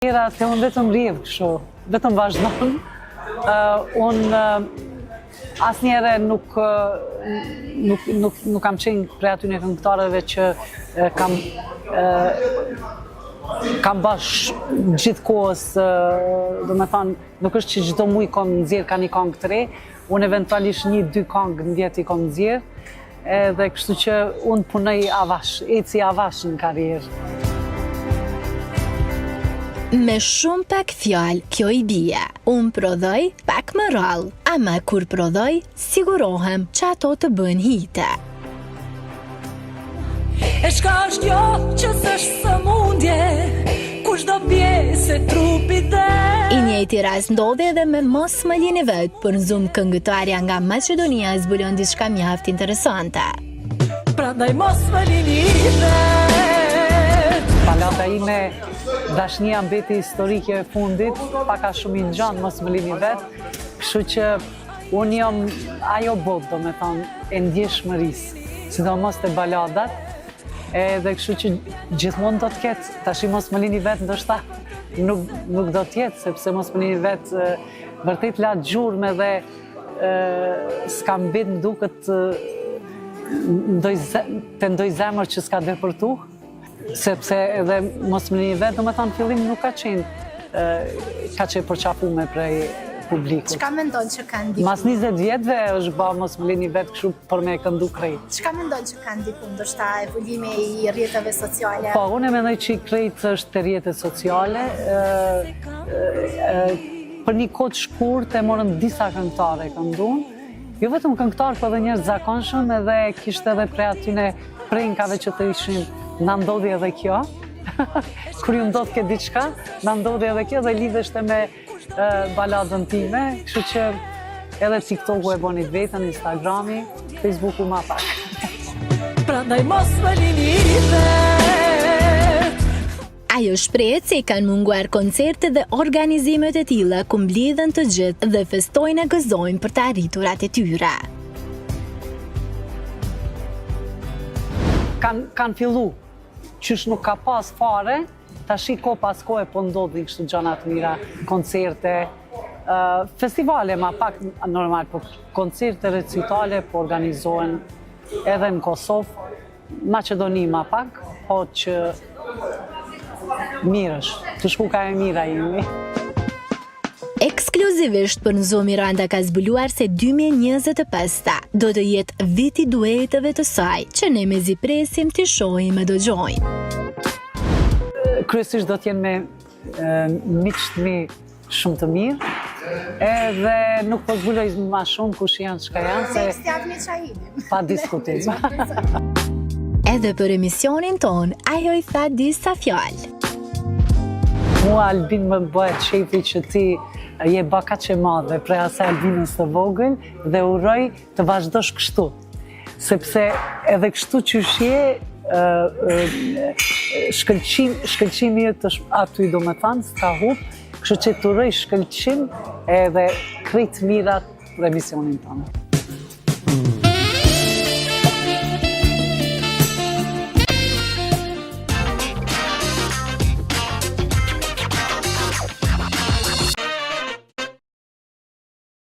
Karriera te unë vetëm rrjedh kështu, vetëm vazhdon. Unë asnjëherë nuk, nuk, nuk, nuk kam qenë prej atyne këngëtareve që kam kam ba gjithë kohës, domethanë, nuk është që çdo muj kom nxjerr ka një kongë të re, unë eventualisht një, dy kongë në vjet i kom nxjerr, Edhe kështu që unë punoj avash, eci avash në karrierë. Me shumë pak fjalë, kjo i bie. Unë prodhoj pak më rrallë, ama kur prodhoj, sigurohem që ato të bëhen hite. E çka është kjo që s'është sëmundje Ku çdo pjesë e trupit dhe I njëjti rast ndodhi edhe me Mos më lini vet, por në Zoom këngëtarja nga Maqedonia zbulon diçka mjaft interesante. Prandaj mos më lini vet Balada ime Dashnia mbeti historike e fundit, pak a shumë i ngjan Mos më lini vet, kështu që unë jam ajo botë, domethonë, e ndjeshmërisë, sidomos te baladat, edhe kështu që gjithmonë do të ketë, tashi mos më lini vet ndoshta nuk, nuk do të jetë, sepse mos më lini vet vërtet la gjurmë edhe s'ka mbet më duket ndoj, te ndoj zemër që s'ka depërtu, sepse edhe mos më lini vet, domethonë fillim nuk ka qenë kaq e përqafume prej publikut. Çka mendon që ka ndiku? Mas 20 vjetëve është ba mos më lini vet kështu për me këndu krejt. Çka mendon që ka ndiku ndoshta evolimi i rrjeteve sociale? Po, unë e mendoj që krejt është te rrjetet sociale, për një kohë të shkurt e morën disa këngëtare këndun, jo vetëm këngëtarë, po edhe njerëz të zakonshëm, edhe kishte edhe prej atyne prenkave që të ishin, na ndodhi edhe kjo, kur ju ndodh ke diçka, na ndodhi edhe kjo dhe lidheshte me baladën time, kështu që edhe TikToku e boni vetën, Instagrami, Facebooku ma pak. Prandaj mos më lini vet Ajo shprehet se i kanë munguar koncertet dhe organizimet e tilla ku mblidhen të gjithë dhe festojnë e gëzojnë për të arriturat e tyre. Kanë kan fillu, qysh nuk ka pas fare, tashi kohë pas kohe po ndodhin kështu gjana të mira, koncerte, festivale ma pak normal, po koncerte recitale po organizohen edhe në Kosovë, Maqedoni ma pak, po që mirë është, të shku ka e mira jemi. Ekskluzivisht për Nzo Miranda ka zbuluar se 2025-ta do të jetë viti i dueteve të saj, që ne mezi presim t'i shohim e dëgjojmë. Kryesisht do të jenë me miqtë mi shumë të mirë, edhe nuk po zbuloj ma shumë kush janë, çka janë, se... Pa diskutim. Edhe për emisionin tonë, ajo i tha disa fjalë. Mua Albin më bëhet qejfi që ti je ba kaq e madhe prej asaj Albinës të vogël dhe uroj të vazhdosh kështu. Sepse edhe kështu qysh je, shkëlqim, shkëlqimi yt është aty domethanë, s'ka hup, kështu që të uroj shkëlqim edhe krejt mirat për emisionin tonë.